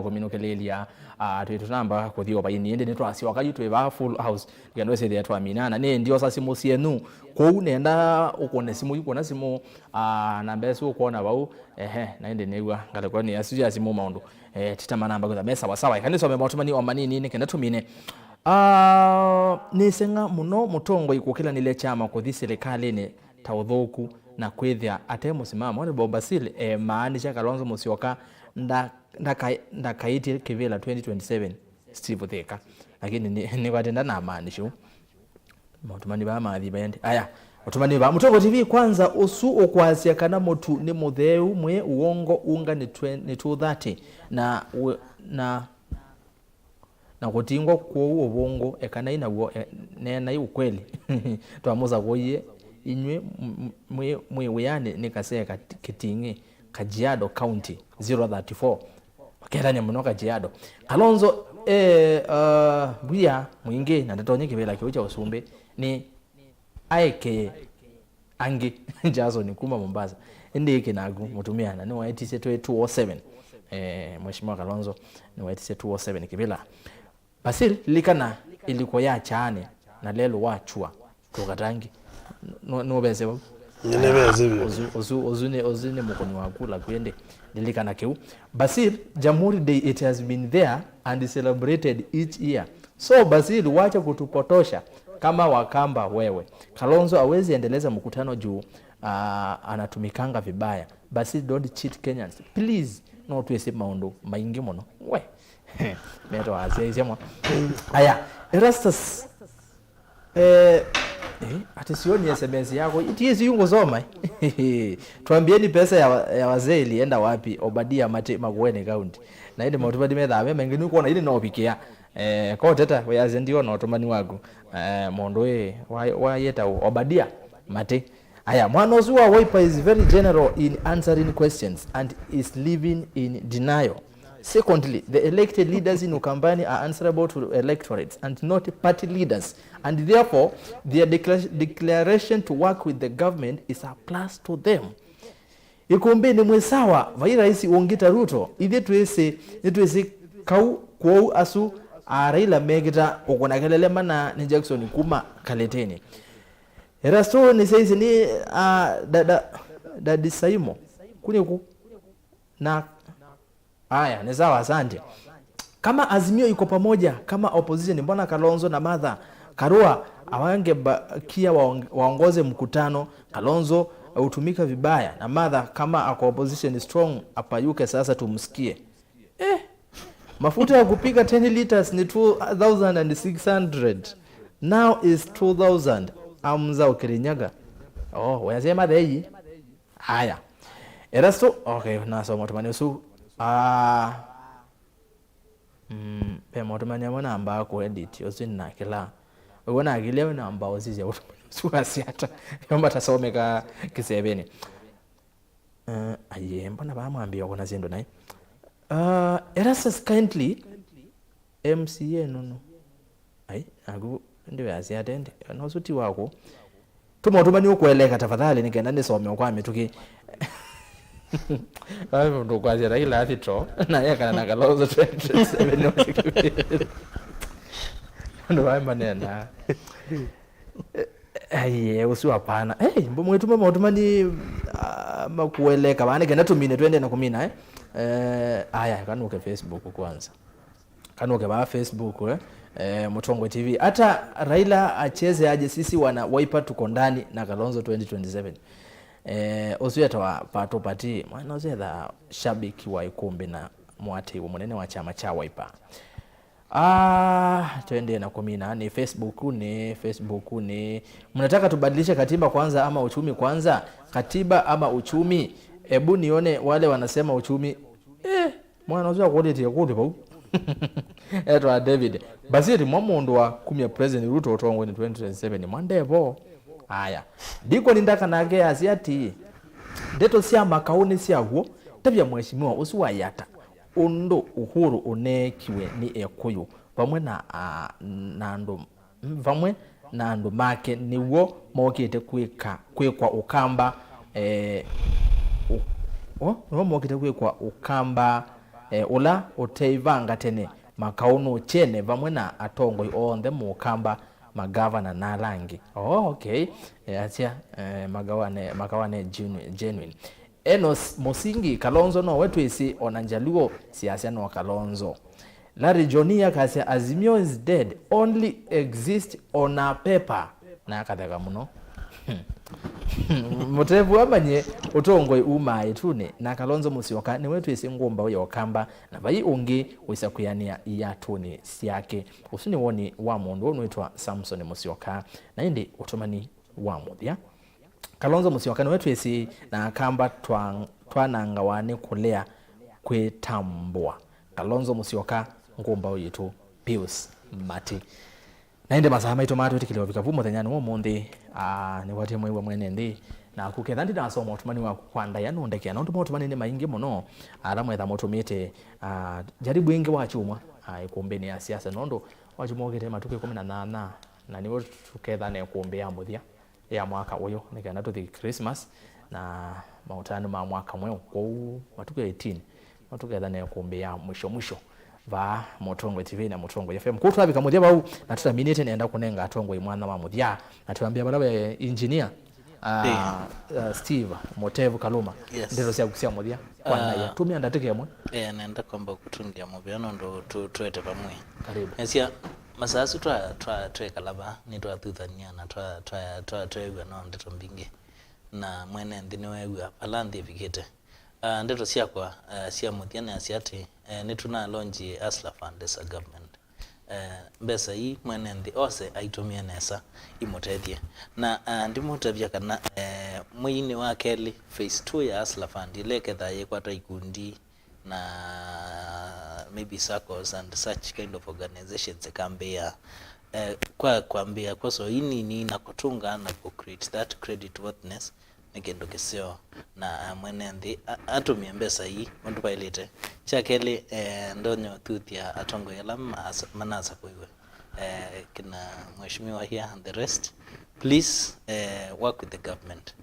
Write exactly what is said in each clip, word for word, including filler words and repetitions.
kũminũkĩlĩĩlya, ah, twĩ tũnamba kũthi o vaini, ĩndĩ nĩtwasyoka yu twĩ vaa full house, nĩkenda wĩsĩthĩa twaminana. Nĩ ndiosa simũ syenyu kũu, nenda ũkũne simũ, yu kũna simũ, ah, namba ĩsu ũkwona vau, ehe, na ĩndĩ nĩw'a ngalĩko nĩ asu ya simũ maũndũ, eh, tita manamba kwĩtha me sawa sawa. Eka nĩsome maũtũmani o manini, nĩkenda tũmine. Ah, nĩseng'a mũno mũtongoi kũkĩlanĩlya kyama kũthi silikalĩnĩ ta ũthũku na kwĩthĩa ate mũsimamo. Honorable Basil, eh, maanisha Kalonzo Musyoka nda-, ndaka-, ndakaĩtye kĩvĩla twenty twenty-seven Steve Thika. Lakini nĩ, nĩkwatenda na maanisha ũu. Maũtũmani vaa mathi vaende. Aya, ũtũmani vaa. Mũtongo T V kwanza, ũsu ũkwasya kana mũtu nĩ mũtheu mwĩ ũongo, unga nĩ twe-, nĩ two thirty, na wĩ-, na na kũtingwa kwoou ũvũngũ, ekanai naw'o, e, neenai ũkweli. Twamũsakũie inyw'ĩ m-, m-, mwĩ, mwĩ wĩanĩ nĩ kasee ka-, kĩting'ĩ, Kajiado County, zero thirty-four. Ũkethany'a mũno Kajiado. Kalonzo, eh, uh, wia mwingĩ na ndatonye kĩvĩla kĩu kya ũsumbĩ nĩ aekee angĩ. Jason kuma Mombasa. Ĩndĩ ĩkĩ naku mũtumĩa na nĩwaĩtisye twĩ two oh seven. Eh, Mheshimiwa Kalonzo nĩwaĩtisye two oh seven kĩvĩla. Basil, lilikana ĩliko ya kyaanĩ na lelũ wa chua tũkatangi. Nũ-, nũvese vau? Nĩnĩvese vyũ. Ũsu, ũsu, ũsu nĩ, ũsu nĩ mũkũni wa kula kwĩndĩ. Lilikana kĩu. Basil, Jamhuri Day, it has been there and celebrated each year. So Basil, wacha kutupotosha kama Wakamba wewe. Kalonzo hawezi endeleza mkutano juu, ah, anatumikanga vibaya. Basil, don't cheat Kenyans. Please, no twĩsĩ maũndũ maingĩ mũno. We. Metwa asyaisya mwa. Aya, Erastus. Eh, eh, ati sioni S M S yako. Iti isi yungu soma. Tuambieni pesa ya, wa- ya wazee ilienda wapi? Obadia Mate, Makueni County. Na ĩndĩ maũtũmani methaa me maingĩ nĩkuona ĩndĩ no ũvikĩa. Eh, ko teta, wĩasya ndio na ũtũmani waku. Eh, mũndũ ĩ, wa, wa yeta ũ, Obadia Mate. Aya, mwana ũsu wa Wiper is very general in answering questions and is living in denial. Secondly, the elected leaders in Ukambani are answerable to electorates and not party leaders, and therefore their decla- declaration to work with the government is a plus to them. Ikumbini mwĩ sawa, vai rais ũngĩ ta Ruto, ithyĩ twĩsĩ, nĩtwĩsĩ kau kwoou asu a Raila mekĩta ũkũna kelele mana nĩ Jackson kuma Kaleteni. Erasto nĩsyaisye nĩ, ah, da, da, Dadi Saimo. Kunĩku. Na Aya, ni sawa, asante. Kama Azimio iko pamoja kama opposition, mbona Kalonzo na Martha Karua hawangebakia waong- waongoze mkutano? Kalonzo hutumika vibaya na Martha, kama ako opposition strong, apayuke sasa tumsikie. Eh, mafuta ya kupika ten liters ni two thousand six hundred. Now is two thousand. Amza Ukirinyaga. Oh, wazee madheyi. Aya. Erasto, okay, nasoma ũtũmani ũsu. Ah, mm, ve maũtũmani amwe nambaa kũ edit, ũsu nĩ na kĩla. Ũguo nakĩlya we nambaa ũsisya ũtũmani ũsu wasya ata. Yomba tasomeka kĩsevenĩ. Uh, aye, mbona vaa mwambia ũkũna syĩndũ naĩ? Uh, Erastus kindly M C A nũnũ. Ai, naku ndiwĩasya ate ndi. Nosu ti waku. Tũma ũtũmani ũkũeleka tafadhali nĩ kenda nĩsome kwa mĩtũkĩ. Vai mũndũ ũkwasya Raila athi to, na yekana na Kalonzo twenty twenty-seven. Andũ vai manena. Aiye, ũsu hapana. Hey, mbu mwĩtũma maũtũmani, ah, makueleka vaa nĩ kenda tũmine twende na kũmina, eh? Eh, aya, kanũke Facebook kwanza. Kanũke vaa Facebook, eh? Eh, Mũtongwe T V. Hata Raila acheze aje, sisi wana Wiper tuko ndani na Kalonzo twenty twenty-seven. Eh, ũsu etawa Pato Pati. Mwana ũsu etha shabiki wa Ikumbi na mũatĩĩwa mũnene wa kyama kya Wiper. Ah, twendee na kũmina. Ni Facebook, ni Facebook, ni mnataka tubadilishe katiba kwanza ama uchumi kwanza? Katiba ama uchumi? Ebu nione wale wanasema uchumi. Eh, mwana ũsu akũlĩtie kũlĩ vau. Etwa David. Basili mwa mũndũ wa kumya President Ruto ũtongoinĩ twenty twenty-seven. Mwa ndevo. Aya. Deacon Ndaka nake asya ati, ndeto sya makaũ nĩ sya w'o. Tavya mheshimiwa ũsu wa Yatta ũndũ Uhuru ũneekiwe nĩ Ekũyũ vamwe na, a, na andũ, vamwe na andũ make nĩw'o mokĩte kwĩka, kwĩkwa Ũkamba, eh, ũ-, o, nĩw'o mokĩte kwĩkwa Ũkamba, eh, ũla ũteivanga tene makaũnũkyene vamwe na atongoi onthe, mũkamba, magavana na ala angĩ. Oh, okay. Eh, asya, eh, magawane, makawane genuine, genuine. Enos Musingi, Kalonzo nowe twĩsĩ, ona Njaluo siasya no Kalonzo. Larry Johnny akasya, "Azimio is dead, only exist on a paper." Na akatheka mũno. Mũtevu amanye ũtongoi umaa ĩtunĩ, na Kalonzo Musyoka nĩwe twĩsĩ ngũmbaũ ya Ũkamba, na vai ũngĩ wĩsa kwĩanĩa iatũnĩ syake. Ũsu nĩ woni wa mũndũ ũũ nwĩtwa Samson Musyoka. Na ĩndĩ ũtũmani wa mũthya. Kalonzo Musyoka nĩwe twĩsĩ, na Akamba twa-, twanangawa nĩ kũlea kwĩtambũa. Kalonzo Musyoka, ngũmbaũ yitũ, Pius Mati. Na ĩndĩ masaa maitũ matwĩtĩkĩlya ũvika vu mũthenyanĩ wa ũmũnthĩ, ah, nĩwatie mwĩw'a mwene nthĩ, naku ketha ndinasoma ũtũmani waku kwa ndaĩa nũndekea, nũndũ maũtũmani nĩ maingĩ mũno, ala mwetha mũtũmĩte, ah, jaribu ĩngĩ wa kyumwa, ah, ĩkũmbĩnĩ ya siasa, nũndũ wa kyumwa ũkĩte matukũ ĩkũmi na nyanya, na nĩw'o tũketha na ĩkũmbĩ ya mũthya ya mwaka ũyũ, nĩ kenda tũthi Christmas na maũtanu ma mwaka mweũ. Kwoou matukũ eighteen, no tũkethane kũmbĩ ya mwisho mwisho vaa Mũtongoi T V na Mũtongoi F M. Kwoou twavika mũthya vau, na tũtaminĩte, nenda kũnenga atongoi mwanya wa mũthya, na twambĩa vala ve engineer, ah, ah, Steve Mũtevu Kaluma. Yes. Ndeto syaku sya mũthya kwa ndaĩa. Tũmĩa ndatĩka ĩmwe. Eh, nenda kwamba kũtũngĩa mũvea nũndũ tũ-, twete vamwe. Karibu. Nĩsya, masaa asu twa-, twa-, twekala vaa, nĩtwathuthany'a na twa-, twa-, twa-, tweew'a no ndeto mbingĩ, na mwene nthĩ nĩweew'a vala nthĩ ĩvikĩte. Ah, ndeto syakwa, ah, sya mũthya nĩasya atĩ, eh, nĩtũnalonjie Hustler Fund as a government. Eh, mbesa ii mwene nthĩ ose aitũmĩe nesa imũtethye. Na, ah, ndimũtavya kana, eh, mweinĩ wa kelĩ, phase two ya Hustler Fund, ĩla ĩkethaa yĩkwata ikundi na maybe circles and such kind of organizations ĩkambĩĩa, eh, kwa kwambĩĩa kwa so inini na kũtũnga na kũ create that credit worthiness, nĩ kĩndũ kĩseo, na, ah, mwene nthĩ a-, atũmĩe mbesa ii ũndũ vaĩlĩte. Kya kelĩ, eh, ndonya ũthuthya atongoi ala maasa-, manasakũiwe, eh, kina mheshimiwa here and the rest, please, eh, work with the government.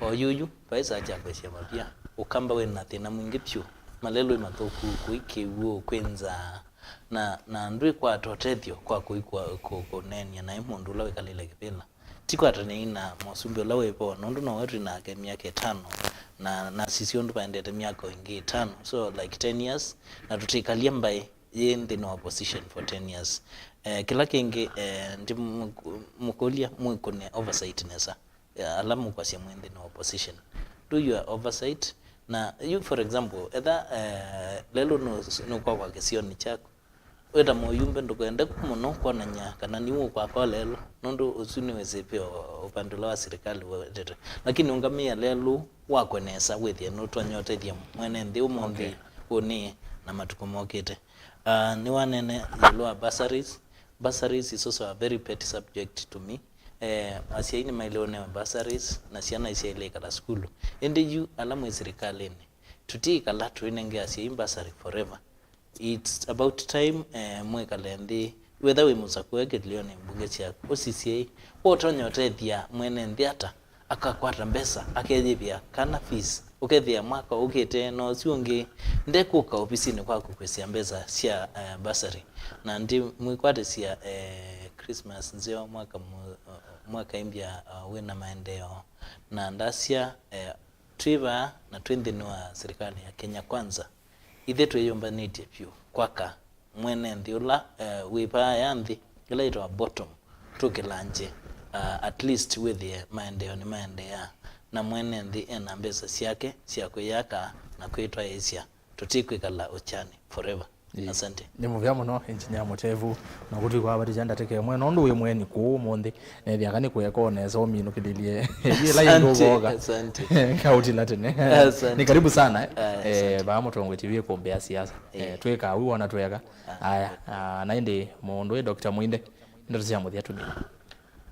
O yuyu, vaĩ saa kya kwĩsya mavia, Ũkamba wĩ na thĩna mwingĩ vyũ, malelũ nĩ mathũku, kũi kĩw'ũ, kwĩ nzaa, na, na ndwĩkwata ũtethyo kwa kũi kwa, kũ-, kũneenia naĩ mũndũ ũla wĩkalĩle kĩvĩla. Tikwatanĩi na mũsumbĩ ũla wĩ vo, nũndũ nowe twĩ nake myaka ĩtano, na nasisya ũndũ vaendete myaka ĩngĩ ĩtano, so, like, ten years, na tũtikalya mbaĩ yĩ nthĩnĩ wa opposition for ten years. Eh, kĩla kĩngĩ, eh, ndimũkũlya mwĩkũne oversight nesa, eh, ala mũkwasya mwĩ nthĩnĩ wa opposition. Do your oversight, na you, for example, etha, eh, lelũ nũ-, nũkwakwa kĩsionĩ kyaku, wĩ ta mũyumbe ndũkende mũno kwonany'a kana nĩ ũkwaka lelũ, nũndũ ũsu nĩ wĩsĩvĩo ũvande ũla wa sirikali wetete. Lakini ũngamĩa lelũ wakwe nesa wĩthĩe nũtonya ũtethya mwene nthĩ ũmũnthĩ, okay, ũnĩ na matukũ mokĩte. Ah, nĩwaneene ĩũlũ wa bursaries. Bursaries is also a very petty subject to me. Eh, asyai nĩmaĩle ũnewe bursaries na syana isyaĩle ikala sukulu. Ĩndĩ yu ala mwĩ sirikalĩnĩ, tũtiĩkala tũinenge asyai bursary forever. It's about time, eh, mwĩkale nthĩ, wetha wĩ mũsakũe kĩlĩonĩ mbunge syaku, ũsisye, ũtonya ũtethya mwene nthĩ ata, akakwata mbesa, akeyĩvĩa kana fees, ũkethĩa mwaka ũkĩte na ũsu ũngĩ ndekũka ovisinĩ kwaku kwĩsĩa mbesa sya, eh, bursary. Na ndimwĩkwatĩsya, eh, Christmas nzeo, mwaka mwe-, mwaka ĩmbya, uh, wĩna maendeeo. Na ndasya, eh, twĩ vaa na twĩ nthĩnĩ wa sirikali ya Kenya Kwanza, ithyĩ twĩyũmbanĩtye vyũ kwaka mwene nthĩ ũla, eh, wĩ vaa ya nthĩ, ĩla yĩtawa bottom, tũkĩlangye, uh, at least wĩthĩe maendeeo nĩmaendeea, na mwene nthĩ ena mbesa syake sya kwĩyaka na kwĩtwaĩĩsya. Tũtikwĩkala ũkyani forever. Ĩĩ. Asante. Nĩ mũvea mũno, Engineer Mũtevu, na kũtwĩka wavatĩkya ndatĩka ĩmwe, nũndũ wĩ mũeni kũũ ũmũnthĩ, nethĩa kana nĩkũeka o nesa ũminũkĩlĩlye ĩla yĩndũ ũvoka. Asante, asante. Kaũtila tene. Asante. Nĩ karibu sana, eh. Aya, eh, asante. Vaa Mũtongoi T V ĩkũmbĩ ya siasa. Eh, eh, twĩkaa ũu wona tweka. Ah, aya, okay. Ah, na ĩndĩ mũndũ wĩ Doctor Mwinde, ndeto sya mũthya tũmina.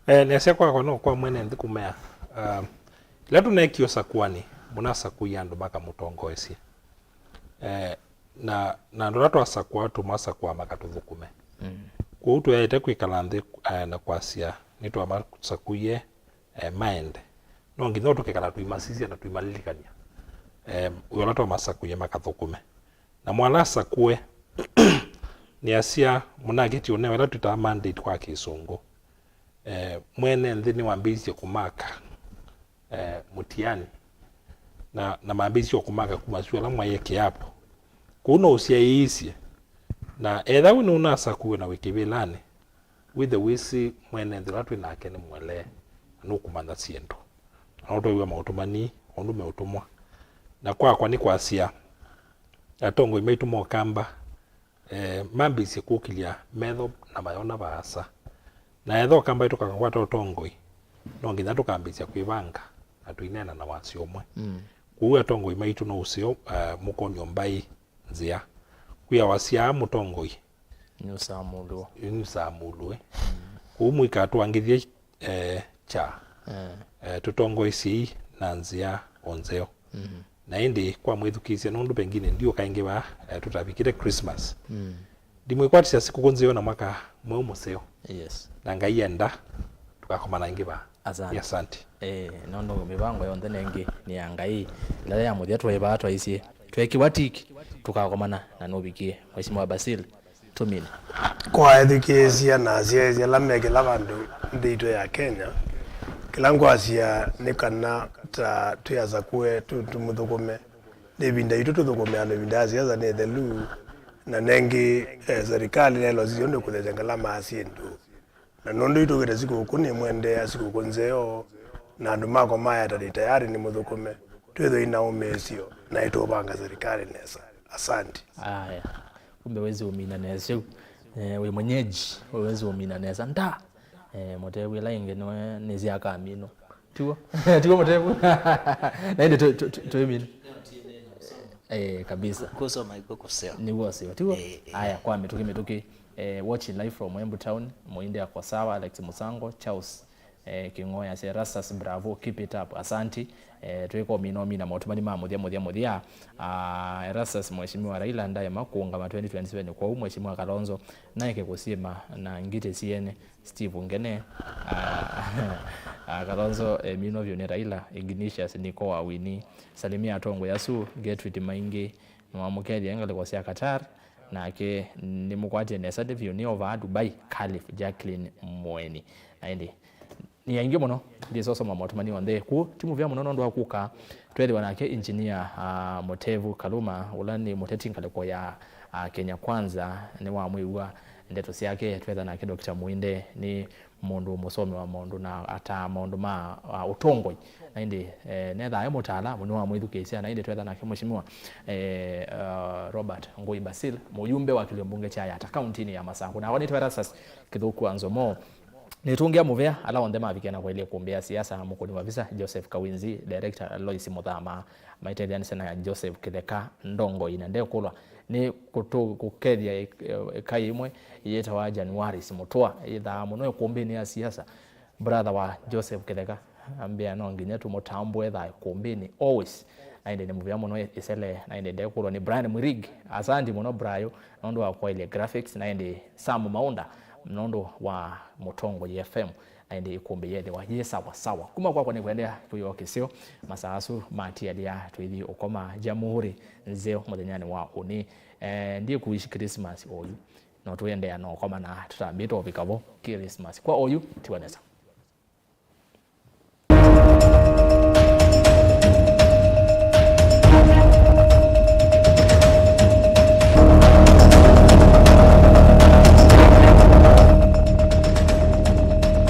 Eh, nĩasya kwakwa no kwa mwene nthĩ kũmea, ah, ĩla tũneekie ũsakũanĩ, mũnasakũie andũ makamũtongoesye. Eh, na, na andũ ala twasakũa, tũmasakũa makatũthũkũme. Mm. Kwoou tũyaĩte kwĩkala nthĩ, eh, na kwasya, nĩtwamasakũie, eh, maende. No nginya tũkekala tũimasisya na tũimalilikany'a, eh, wĩa ũla twamasakũie makathũkũme. Na mwalasakũe, nĩasya, mũnakĩtie ũneo ĩla twĩtaa mandate kwa Kĩsũngũ. Eh, mwene nthĩ nĩwambĩĩisye kũmaka, eh, mũtiani, na, na mambĩĩisye o kũmaka kuma syũa ĩla mwaie kĩapo. Kũu no ũsyaĩĩsye, na etha we nũnasakuwe na wĩ kĩvĩlanĩ, wĩthe wĩsĩ mwene nthĩ ũla twĩ nake nĩ mũelee, na nũkũmanya syĩndũ, na nũtwew'a maũtũmani ũndũ meũtũmwa. Na kwakwa nĩ kwasya, atongoi maitũ ma Ũkamba, eh, mambĩĩsye kũkĩlya metho na mayona vaasa. Na etha Ũkamba ĩtũkakwata ũtongoi, no nginya tũkambĩĩsya kwĩvanga na tũineena na wasya ũmwe. Mm. Kwoou atongoi maitũ no ũseo, eh, mũkonyo mbaĩ nzĩa. Kwĩawa syaa mũtongoi nĩũsamũlũo. Nĩũsamũlũe. Kwoou mũikatũangĩthye, eh, kya, eh, eh, tũtongoesyei na nzĩa o nzeo. Mhm. Na ĩndĩ kwa mwĩthukĩĩsya, nũndũ pengine ndiũkaingĩva, eh, tũtavikĩte Christmas. Mm. Ndimwĩkwatisya sikũkũ nzeo na mwaka mweũ mũseo. Yes. Na Ngai enda, tũkakomana ĩngĩ vaa. Asante. Asante. Eh, nũndũ mĩvango yonthe nengĩ nĩ ya Ngai. Ĩla ya mũthya twaĩ vaa twaisye, twekiwa tiki, tũkakomana na nũvikie. Mheshimiwa Basil, tũmine. Kwa ethukĩĩsya na asyaĩĩsya ala me kĩla vandũ nthĩ itũ ya Kenya, kĩla ngwasya nĩ kana ta twĩ asakũe tũ-, tũmũthũkũme. Nĩ ĩvinda yitũ tũthũkũmĩaa, na ĩvinda ya siasa nĩ ĩthelu, na nengĩ, eh, serikali naĩlosisye ũndũ ĩkũthesya ngalama ya syĩndũ. Na nũndũ itũkĩte sikũkũ, nĩmwendeea sikũkũ nzeo, na andũ makwa mayatanĩ tayari nĩmũthũkũme, twĩthwe ina ũmĩĩsyo, na ĩtũvanga serikali nesa. Asante. Aya, kumbe wezi umina nesa ũu. Eh, wĩ mwenyeji, wezi umina nesa. Nda! Eh, mũtevu ĩla ĩngĩ nĩwe nĩsya kamino. Tiwo? Tiwo mũtevu? Na ĩndĩ tũ-, tũ-, tũ-, twĩmina. Eh, kabisa. Kusoma iko kuseo. Nĩw'o ũseo, tiwo? Eh, eh. Aya, kwa mĩtũkĩ mĩtũkĩ. Eh, watching live from Embu Town, Mũinde ako sawa, Alex Musango, Charles, eh, Kĩng'oya, Erastus, bravo, keep it up, asanti. Eh, twĩkomina omina maũtũmani ma mũthya, mũthya, mũthya. Ah, Erastus, Mheshimiwa Raila ndaema kũũngama twenty twenty-seven, kwoou Mheshimiwa Kalonzo naeke kũsyĩma na ngitĩ siene. Steve Ngene, ah, ah, Kalonzo, eh, mino vyũ nĩ Raila, Ignatius, Nikoa, Winnie, salimia atongoi asu, Gertrude Maingi, nĩwamũkethya ngalĩko sya Qatar, nake nĩmũkwatie nesa nĩ vyũ, nĩ ovaa Dubai, Khalif, Jacqueline Mweni. Na ĩndĩ, nĩ aingĩ mũno, ndĩsosoma maũtũmani onthe. Kũu, ti mũvea mũno nũndũ wa kũka, twethĩwa nake engineer, ah, Mũtevu Kaluma, ũla nĩ mũteti ngalĩko ya, ah, Kenya Kwanza, nĩwamwĩw'a ndeto syake, twetha nake Doctor Muinde, nĩ mũndũ mũsomi wa maũndũ na ataa maũndũ ma, ah, ũtongoi. Na ĩndĩ, eh, nethaa e mũtaalamu, nĩwamwĩthukĩĩsya, na ĩndĩ twetha nake Mheshimiwa, eh, ah, Robert Ngũi Basil, mũyumbe wa kĩlio mbunge kya Yatta kauntinĩ ya Masaku. Nakwa nĩtwa Erastus Kĩthũku wa Nzomo. Nĩtũngĩa mũvea ala onthe mavikie na kwaĩlye kũmbĩa siasa, Mũkũni wa Visa, Joseph Kawinzi, director Lois Mũthama, maitetheanĩsya na Joseph Kĩtheka Ndongoi, na ndekũlwa nĩ kũtũ-, kũkethya ĩk-, ĩkai ĩmwe yĩtawa Januaris Mũtũa, yĩthaa mũno ĩkũmbĩnĩ ya siasa. Brother wa Joseph Kĩtheka ambĩa no nginya tũmũtambũe thaa ĩkũmbĩnĩ always. Na ĩndĩ nĩ mũvea mũno ĩ-, ĩsele, na ĩndĩ ndekũlwa nĩ Brian Mwirigi. Asanti mũno Brayo nũndũ wa kwaĩlya graphics, na ĩndĩ Sam Maunda nũndũ wa Mũtongoi F M. Na ĩndĩ ĩkũmbĩ yethĩwa yĩ sawa sawa. Kuma kwakwa nĩ kũendeea kwĩyoo kĩseo, masaa asu matialya twĩthi ũkoma. Jamhuri nzeo mũthenyanĩ wa ũnĩ. Eh, ndiĩ kuishi Christmas oyu. No tũendeea na ũkoma na tũtambĩte ũvika vo Christmas. Kwa oyu, tiwa nesa.